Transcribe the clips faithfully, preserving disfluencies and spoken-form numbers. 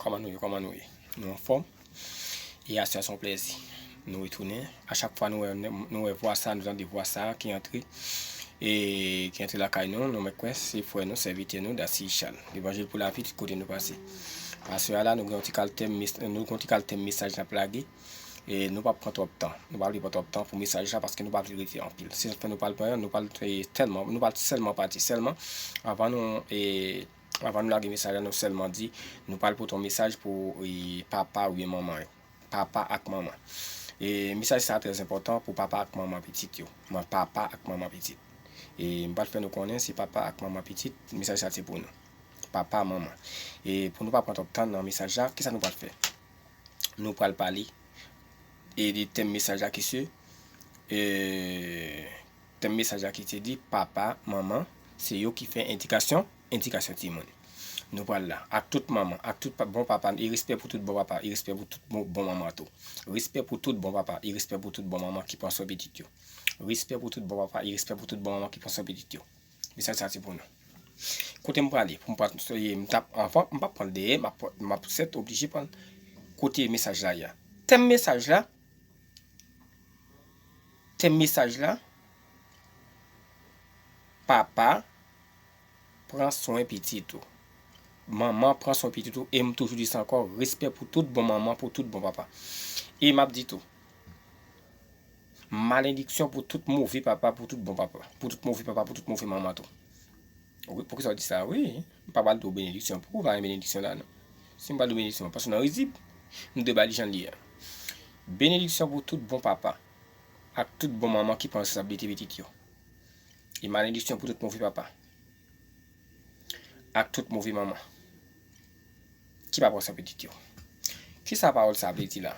Kòman nou ye? Kòman nou ye? Nou anfòm? E aswè a se yon plèzi. Nou retounen. A chak fwa nou wè, nou wè vwa sa, nou tande vwa sa ki antre, e ki antre lakay nou, nou mèt kwè se frè nou, sèvitè nou, Dasi Richard. Levanjil pou lavi, tout kote nou pase. Aswè a la, nou gen yon ti kal tèm, mes- nou gen yon ti kal tèm mesaj n ap lage. E nou p ap pran twòp tan. Nou p ap pran twòp tan pou mesaj la paske nou pa vle rete anpil. Se sa k fè nou pral pran, nou pral, e, tèlman, nou pral sèlman pati. Sèlman, anvan nou, e, anvan nou lage mesaj la, nou sèlman di, nou pral pote yon mesaj pou, e, papa oubyen manman yo. Papa ak manman. E mesaj sa trè enpòtan pou papa ak manman pitit yo. Mwen, papa ak manman pitit. E m pral fè nou konnen se papa ak manman pitit, mesaj sa se pou nou. Papa, manman. E pou nou pa pran twòp tan nan mesaj la, kisa nou pral fè? Nou pral pale e de tèm mesaj la ki se, e, tèm mesaj la ki te di, papa, manman, se yo ki fè edikasyon, edikasyon timoun. Nou pral la, ak tout manman, ak tout pa- bon papa, e respè pou tout bon papa, e respè pou tout bon, bon manman tou. Respè pou tout bon papa, e respè pou tout bon manman ki pran swen pitit yo. Respè pou tout bon papa, e respè pou tout bon manman ki pran swen pitit yo. Mesaj sa se pou nou. Kote m prale, pou m pral, e, m t ap, anvan, m p ap pran l dèyè, m ap, m ap sèt oblije pran kote mesaj la ye a. Tèm mesaj la, tèm mesaj la, papa, pran swen pitit ou. Manman, pran swen pitit ou, e m toujou di sa ankò, respè pou tout bon manman, pou tout bon papa. E m ap di tou, malediksyon pou tout move papa, pou tout bon papa, pou tout move papa, pou tout move manman tou. Wi, poukisa w di sa? Wi, m pa pral di w benediksyon. Poukisa w pa gen benediksyon la, non? Si m pral di w benediksyon, paske w nan rizib. M dwe ba li jan l ye a. Benediksyon pou tout bon papa ak tout bon manman ki pran responsablite pitit yo. E malediksyon pou tout move papa ak tout move manman ki pa pran swen pitit yo. Kisa pawòl sa vle di la?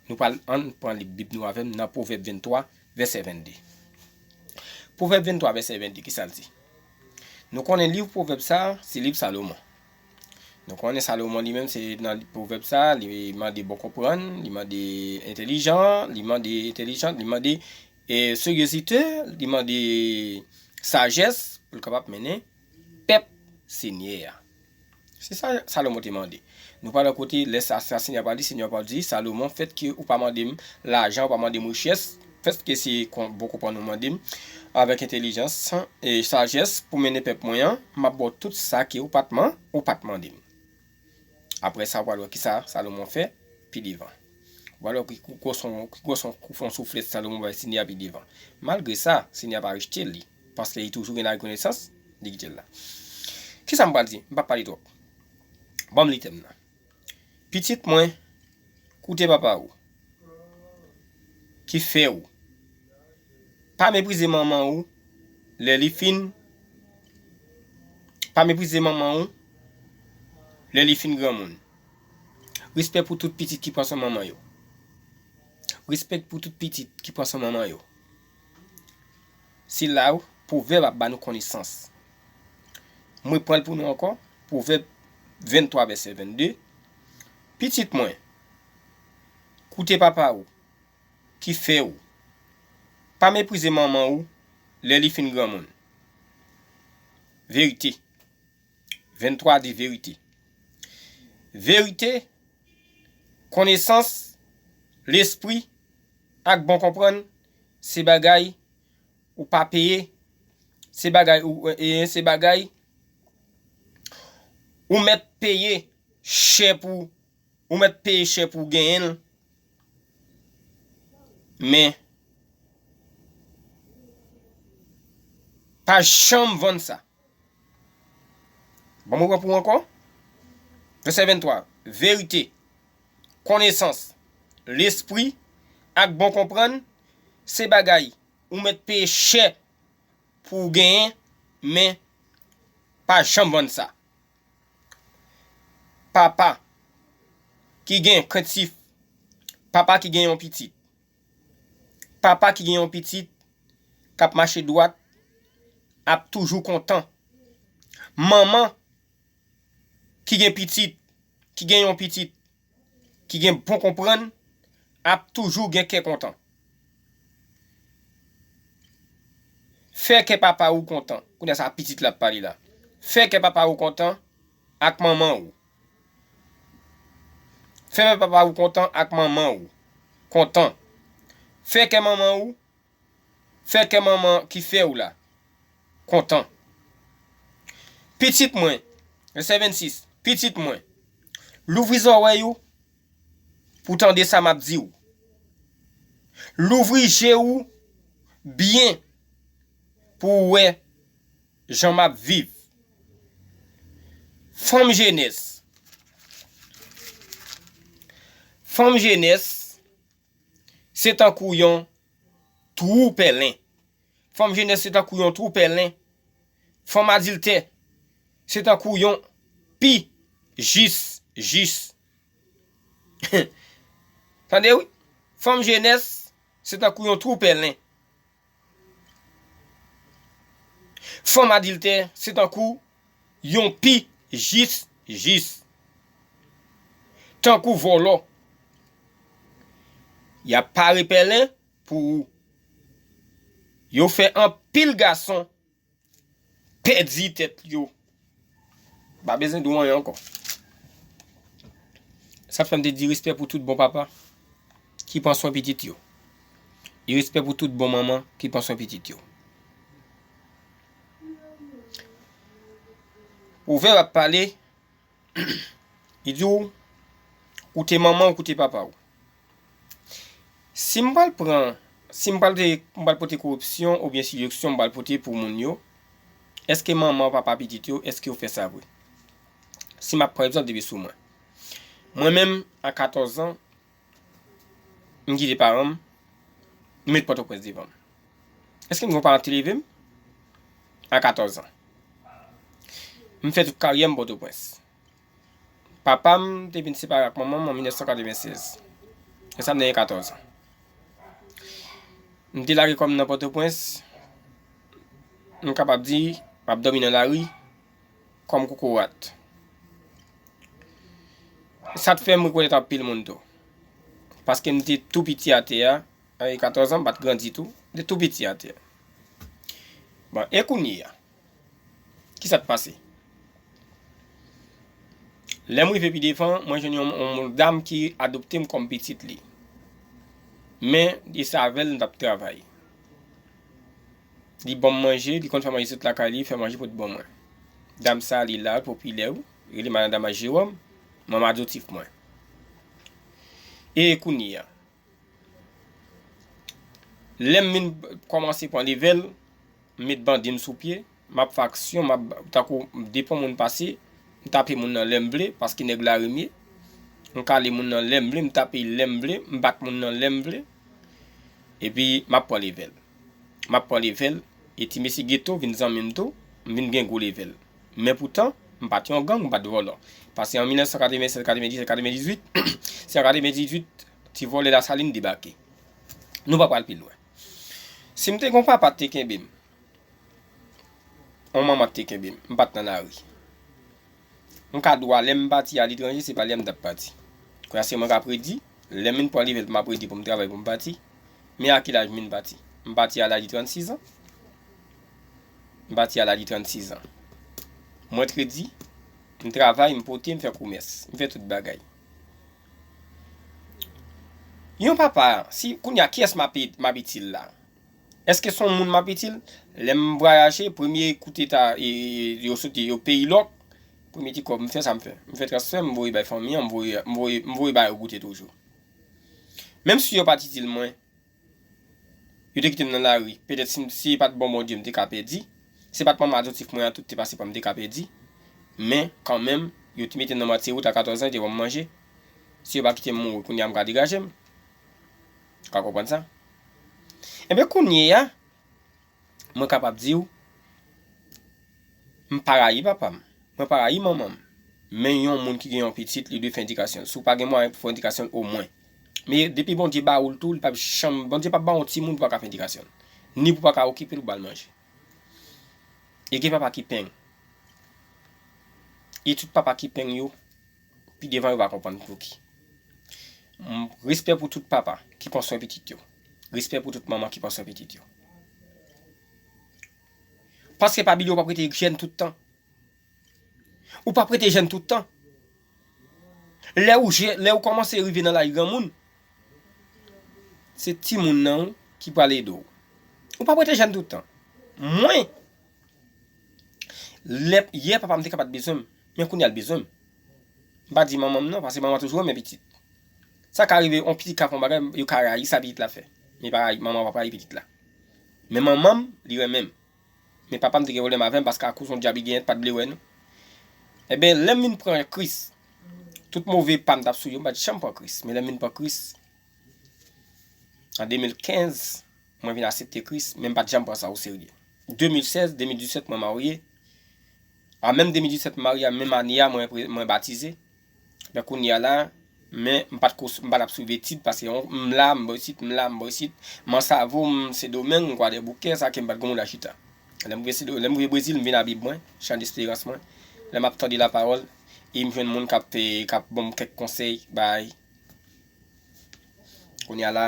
Nou pral, ann pran li Bib nou avè m nan Pwovèb venntwa, vèsè vennde. Pwovèb venntwa, vèsè vennde, kisa l di? Nou konnen liv Pwovèb sa, se liv Salomon. Nou konnen Salomon li menm, se nan Pwovèb sa, li mande bon konprann, li mande entèlijan, li mande entèlijan, li mande, e, seryozite, li mande sajès pou l kapab mennen pèp Senyè a. Se sa Salomon te mande. Nou pral kote lè sa, sa Senyè a pral di, Senyè a pral di, Salomon, fèt ke ou pa mande m lajan, ou pa mande m richès, fèt ke se kon, bon konprann ou mande m, avèk entèlijans e sajès pou mennen pèp mwen an, m ap ba w tout sa ke ou pa t man-, ou pa t mande m. Apre sa, w pral wè kisa Salomon fè pi devan. W pral wè ki, ki gwo son, ki gwo son, kou fon souflèt Salomon bay Senyè a pi devan. Malgre sa, Senyè a pa rejte li, paske li toujou gen larekonesans, li kite l la. Kisa m pral di? M p ap pale twòp. Ban m li tèm nan. Pitit mwen, koute papa w ki fè w. Pa meprize manman w lè li fin, pa meprize manman w lè li fin granmoun. Respè pou tout pitit ki pran swen manman yo. Respè pou tout pitit ki pran swen manman yo. Se la Pwovèb ap ba nou konesans. Mwen pran l pou nou ankò. Pwovèb venntwa, vèsè vennde. Pitit mwen, koute papa w ki fè w. Pa meprize manman w lè li fin granmoun. Verite. Venntwa di verite. Verite, konesans, lespri, ak bon konprann, se bagay ou pa peye, se bagay ou, e, se bagay ou mèt peye chè pou, ou mèt peye chè pou w genyen l. Men, pa janm vann sa. Ban mwen pran pou ou ankò. Vèsè venntwa. Verite, konesans, lespri, ak bon konprann, se bagay ou mèt peye chè pou w genyen, men pa janm vann sa. Papa ki gen krentif, papa ki gen yon pitit, papa ki gen yon pitit k ap mache dwat ap toujou kontan. Manman ki gen pitit, ki gen yon pitit, ki gen bon konprann, ap toujou gen kè kontan. Fè kè papa ou kontan. Kounye a sa pitit la ap pale la. Fè kè papa ou kontan ak manman ou. Fè papa ou kontan ak manman ou kontan. Fè kè manman ou, fè kè manman ki fè ou la kontan. Pitit mwen, vèsè vennsis, pitit mwen, louvri zòrèy ou pou tande sa m ap di w. Louvri je ou byen pou w wè jan m ap viv. Fanm jenès. Fanm jenès, se tankou yon twou pèlen. Fanm jenès, se tankou yon twou pèlen. Fanm adiltè, se tankou yon pi jis, jis. Tande wi. Fanm jenès, se tankou yon twou pèlen. Fanm adiltè, se tankou yon pi jis, jis. Tankou vòlò. Y ap pare pèlen pou ou. Yo fè anpil gason pèdi tèt yo. Pa bezwen di w anyen ankò. Sa fè m te di respè pou tout bon papa ki pran swen pitit yo. E respè pou tout bon manman ki pran swen pitit yo. Pwovèb ap pale, li di w, koute manman w, koute papa w. Si m pral pran, si m pral te, m pral pote korepsyon oubyen sijeksyon m pral pote pou moun yo, èske manman, papa pitit yo, èske yo fè sa vre? Si m ap pran egzanp depi sou mwen. Mwen menm, a katòz an, m kite paran m, m met Pòtoprens devan m. Èske m gen yon paran ki te leve m? A katòz an. M fè tout karyè m Pòtoprens. Papa m te vin separe ak manman m an mil nèf san katrevennsèz. E sa m te gen katòz an. M te lage kò m nan Pòtoprens. M kapab di, m ap dòmi nan lari kòm kokorat. Sa t fè m rekonèt anpil moun tou. Paske m te tou piti atè a, a katòz an, m pa t grandi tou. M te tou piti atè a. Bon, e kounye a? Kisa k pase? Lè m rive pi devan, mwen jwenn yon, yon dam ki adopte m kòm pitit li. Men, e se avè l m t ap travay. Li ban m manje, li konn fè manje sot lakay li, fè manje pou l ban mwen. Dam sa, li la, l popilè, wi. Rele madan dam a Jewòm, manman adoptif mwen. E kounye a, lè m vin kòmanse pran levèl, m met bandi m sou pye, m ap fè aksyon, m ap, tankou m depan moun pase, m tape moun nan lè m vle, paske nèg lari m ye. M kale moun nan lè m vle, m tape lè m vle, m bat moun nan lè m vle. Epi, m ap pran levèl. M ap pran levèl, e ti mesye geto vin zanmi m tou, m vin gen gwo levèl. Men poutan, m pa t yon gang, m pa t vòlò. Paske an mil nèf san katrevennsèz, katrevendisèt, katrevendizuit, se an katrevendizwit, ti vòlè Lasalin debake. Nou pa pral pi lwen. Si m te gen yon papa ki te kenbe m, yon manman ki te kenbe m, m pa t nan lari. M ka di w a, lè m pati aletranje, se pa lè m t ap pati. Kounye a se mwen k ap redi, lè m vin pran levèl pou m ap redi pou m travay pou m pati. Men a ki laj m vin pati? M pati a laj de trannsis an. M pati a laj de trannsis an. Mwen t redi, m travay, m pote, m fè komès, m fè tout bagay. Yon papa, si kounye a kiyès m ap, m ap itil la? Èske se yon moun m ap itil? Lè m vwayaje, premye kout eta, e, e, yo soti, yo peyi lòk, premye ti kòb m fè, sa m fè? M fè transfè, m voye bay fanmi an, m voye, m voye, m voye ba yo goute toujou. Menm si yo pa t itil mwen, yo te kite m nan lari, petèt si, si e pa t bon Bondye, m te ka pèdi. Se pa t manman adoptif mwen an tout te pase pa m, m te ka pèdi. Men, kanmenm, yo te mete m nan mwatye wout a katòz an, yo te ban m manje. Si yo pa kite m mouri, kounye a m ka degaje m. Ou ka konprann sa? Enben, kounye a, mwen kapab di w, m pa rayi papa m, mwen pa rayi manman m. Men yon moun ki gen yon pitit, li dwe fè edikasyon. Si w pa gen mwayen pou fè edikasyon, omwen. Men depi Bondye ba ou l tou, li p ap janm, Bondye p ap ba w yon timoun pou w pa ka fè edikasyon. Ni pou w pa ka okipe l, pou ba l manje. E gen papa ki peng. E tout papa ki peng yo, pi devan yo va konprann pouki. M, respè pou tout papa ki pran swen pitit yo. Respè pou tout manman ki pran swen pitit yo. Paske pa bliye, ou p ap rete jèn tout tan. Ou p ap rete jèn tout tan. Lè ou je, lè ou kòmanse rive nan laj granmoun, se timoun nan ou ki pral ede w. Ou p ap rete jèn tout tan. Mwen, lè, yè papa m te ka pa t bezwen m, men kounye a l bezwen m. M pa di manman m non, paske manman toujou renmen pitit. Sa ka rive, yon pitit ka fè yon bagay, yo ka rayi sa pitit la fè. Men pa rayi, manman p ap rayi pitit la. Men manman m, li renmen m. Men papa m te gen pwoblèm avè m paske akoz yon djab li genyen, pa t vle wè nou. Ebyen, lè m vin pran Kris, tout move pa m t ap sou yo, m pa t janm pran Kris. Men lè m vin pran Kris, an de mil kenz, mwen vin aksepte Kris, men m pa t janm pran sa oserye. De mil sèz, de mil disèt, mwen marye. A menm de mil disèt m marye, a menm ane a, mwen, mwen batize. Men kounye a la, men m pa t ko, m pa t ap swiv etid, paske yon, m la, m bò isit, m la, m bò isit. M an Savo, m Sendomeng, m Kwadèboukè, sa ke m pa t gen moun la chita. Lè m rive Sendomeng, lè m rive Brezil, m vin a Bib mwen, Chan Desperans mwen. Lè m ap tande lapawòl, e m jwenn moun k ap, eh, k ap ban m kèk konsèy, bay. Kounye a la,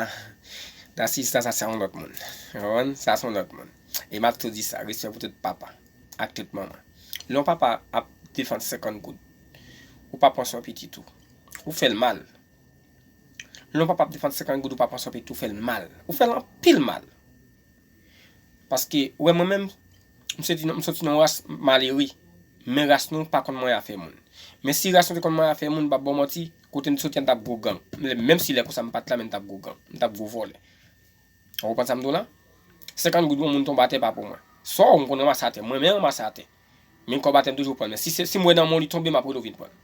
Narcisse la, sa se yon lòt moun. Ou konprann? Sa se yon lòt moun. E m ap tou di sa, respè pou tout papa ak tout manman. Lè yon papa ap defann senkant goud, ou pa pran swen pitit ou, ou fè l mal. Lè yon papa ap defann senkant goud, ou pa pran swen pitit ou, ou fè l mal. Ou fè l anpil mal. Paske, ou wè mwen menm, m soti nan, m soti nan yon ras malere. Men ras nou pa konn manyen afè moun. Men si ras nou te konn manyen afè moun, m p ap ba w manti, kote m soti a, m t ap gwo gang. Menm si lè konsa m pa t la, men m t ap gwo gang. M t ap gwo vòlè. Ou konprann sa m di w la? Senkant goud yon moun tonbe atè pa pou mwen. Sa w m konn ranmase atè, mwen menm ranmase atè. Men kòb atè m toujou pran l. Men si se, si m wè nan men w li tonbe, m ap rele w vin pran l.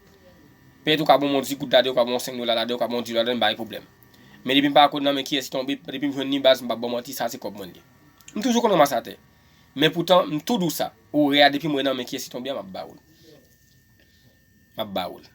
Petèt ou ka ban m yon dis goud ladan, ou ka ban m yon senk dola ladan, ou ka ban m yon dis dola ladan, m pa gen pwoblèm. Men depi m pa konn nan men kiyès li tonbe, depi m jwenn li baz, m p ap ba w manti, sa se kòb mwen li ye. M toujou konn ranmase atè. Men poutan, m tou di w sa. Orè a, depi m wè nan men kiyès li tonbe a, m ap ba w l. M ap ba w l.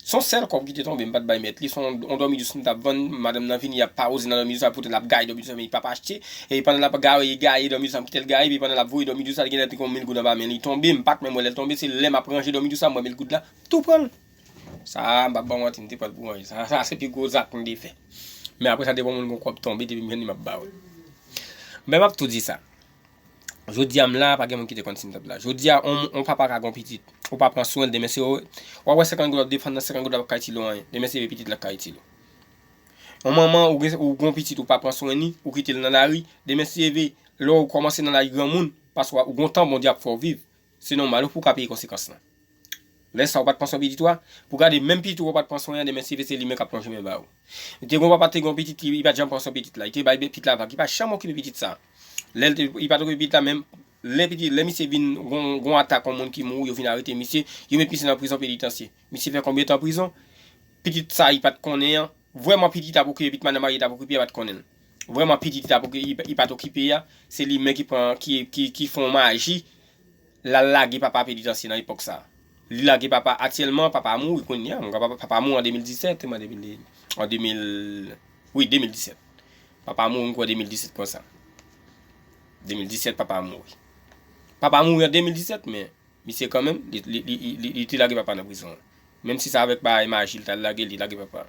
Se yon sèl kòb ki te tonbe, m pa t bay mèt li, se yon, yon dòmi dous m t ap vann, madanm nan vini, y ap pawoze nan dòmi dous la, poutan l ap gaye dòmi dous la, men li p ap achte, e pandan l ap gaye, gaye dòmi dous la, m kite l gaye, epi pandan l ap voye dòmi dous la, li genlè te gen yon mil goud anba men li, tonbe, m pa t menm wè lè l tonbe, se lè m ap ranje dòmi dous la, m wè mil goud la, tou pran l. Sa a, m p ap ba w manti, m te pran l pou ranje, sa, sa se pi gwo zak m te fè. Men apre sa, depi yon moun gen yon kòb tonbe, depi m jwenn li, m ap ba w l. Men m ap tou di sa. Jodi a m la, pa gen moun ki te konn si m t ap la. Jodi a, on, on papa ka gon pitit. Ou pa pran swen l, demen se w ap wè senkant goud w ap defann nan senkant goud la p ap ka itil ou anyen. Demen se vre pitit la k ka itil ou. On manman, ou gen, ou gon pitit, ou pa pran swen li, ou kite l nan lari. Demen se vre, lè w kòmanse nan lari granmoun, paswa ou gon tan Bondye ap fè w viv. Se nòmal, ou pou ka peye konsekans lan. Lè sa ou pa t pran swen pitit ou a, pou gade menm pitit ou a ou pa t pran swen an, demen se vre se li menm k ap lonje men ba ou. Te gon papa te gon pitit li, li pa t janm pran swen pitit la. Li te bay pitit la vag, li pa janm okipe pitit sa. Lè l te, li pa t okipe pitit la menm, lè pitit, lè misye vin gon, gon atak yon moun ki mouri, yo vin arete misye, yo met misye nan prizon penitansye. Misye fè konbyen tan prizon? Pitit sa li pa t konnen an, vrèman pitit ap okipe, pitit madanm marye t ap okipe a pa t konnen l. Vrèman pitit li t ap okipe, li pa t okipe a, se li menm ki pran, ki, ki, ki fè yon maji, l al lage papa penitansye nan epòk sa. Li lage papa aktyèlman, papa mouri kounye a. Mwen papa, papa mouri an de mil disèt, mwen de mil, an de mil, wi, de mil disèt. Papa mouri, mwen kwè de mil disèt konsa. De mil disèt, papa mouri. Papa mouri an de mil disèt, men misye kanmenm, li, li, li, li, li te lage papa nan prizon. Menm si se avèk bagay maji, li t al lage, li lage papa.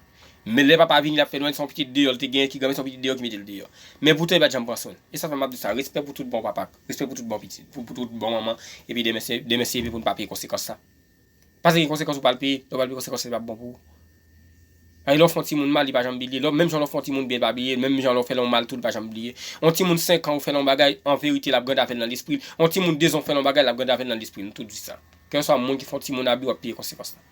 Men lè papa vini, l ap fè nwèl, se yon pitit deyò, li te genyen ki granmen, se yon pitit deyò ki mete l deyò. Men poutan, li pa t janm pran swen l. E sa fè m ap di sa, respè pou tout bon papa, respè pou tout bon pitit, pou, pou tout bon manman, epi demen se, demen se pou n pa peye konsekans sa. Paske gen konsekans ou pral peye, lè w pral peye konsekans sa, li p ap bon pou ou. Ay, lè w fè yon timoun mal, li pa janm bliye. Lè, menm jan lè w fè yon timoun byen, li pa bliye. Menm jan lè w fè l yon mal tou, li pa janm bliye. Yon timoun senk an, ou fè l yon bagay, an verite, l ap grandi avè l nan lespri l. Yon timoun de zan, ou fè l yon bagay, l ap grandi avè l nan lespri l. Nou tout di sa. Kèlkeswa moun ki fè yon timoun abi, w ap peye konsekans lan.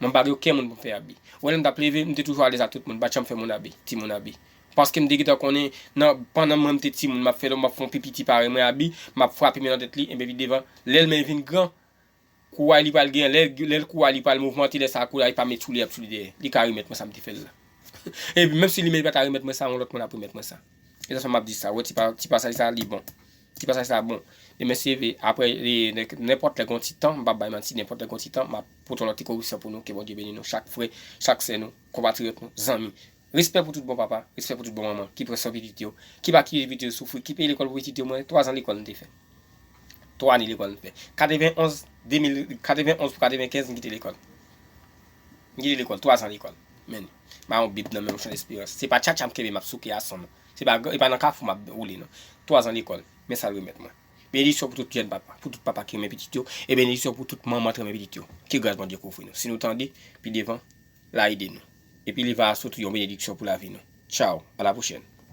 Mwen pa gen okenn moun pou m fè abi. Ou wè lè m t ap leve, m te toujou alèz ak tout moun, m pa t janm fè moun abi, timoun abi. Paske m te gentan konnen, nan, pandan mwen m te timoun, m ap fè, m ap fè yon pi piti parèy mwen abi, m ap frape men nan tèt li, enben pi devan, lè l men vin gran, kouray li pral gen, lè, lè l kouray li pral mouvmante, lè sa a kouray pa met sou li, ap sou li dèyè. Li ka remèt mwen sa m te fè l la. Epi menm si li menm li pa ta remèt mwen sa, yon lòt moun ap remèt mwen sa. E sa fè m ap di sa, wè ti pa, ti pasaj sa li bon. Ti pasaj sa bon. Demen se vre, apre, e, nenpòt lè gon ti tan, m p ap bay manti, nenpòt lè gon ti tan, m ap pote yon lòt ti koripsyon pou nou, ke Bondye beni nou, chak frè, chak sè nou, konpatriyòt nou, zanmi. Respè pou tout bon papa, respè pou tout bon manman, ki pran swen pitit yo, ki pa kite pitit yo soufri, ki peye lekòl pou pitit yo, mwen, twa zan lekòl m te fè. Twa ane lekòl m fè. Katrevenonz, de mil, katrevenonz pou katrevenkenz, m kite lekòl. M kite lekòl, twa zan lekòl. Men, m a yon bib nan men m, Chan Esperans. Se pa tchatcha m kenbe, m ap souke a son, non. Se pa, e pa nan kafou m ap woule, non. Twa zan lekòl. Men sa l remèt mwen. Benediksyon pou tout jèn papa, pou tout papa ki renmen pitit yo, e benediksyon pou tout manman ki renmen pitit yo. Ke gras Bondye kouvri nou. Si nou tande, pi devan, l a ede nou. Epi li va sot yon benediksyon pou lavi nou. Tchaw, a la pwochèn.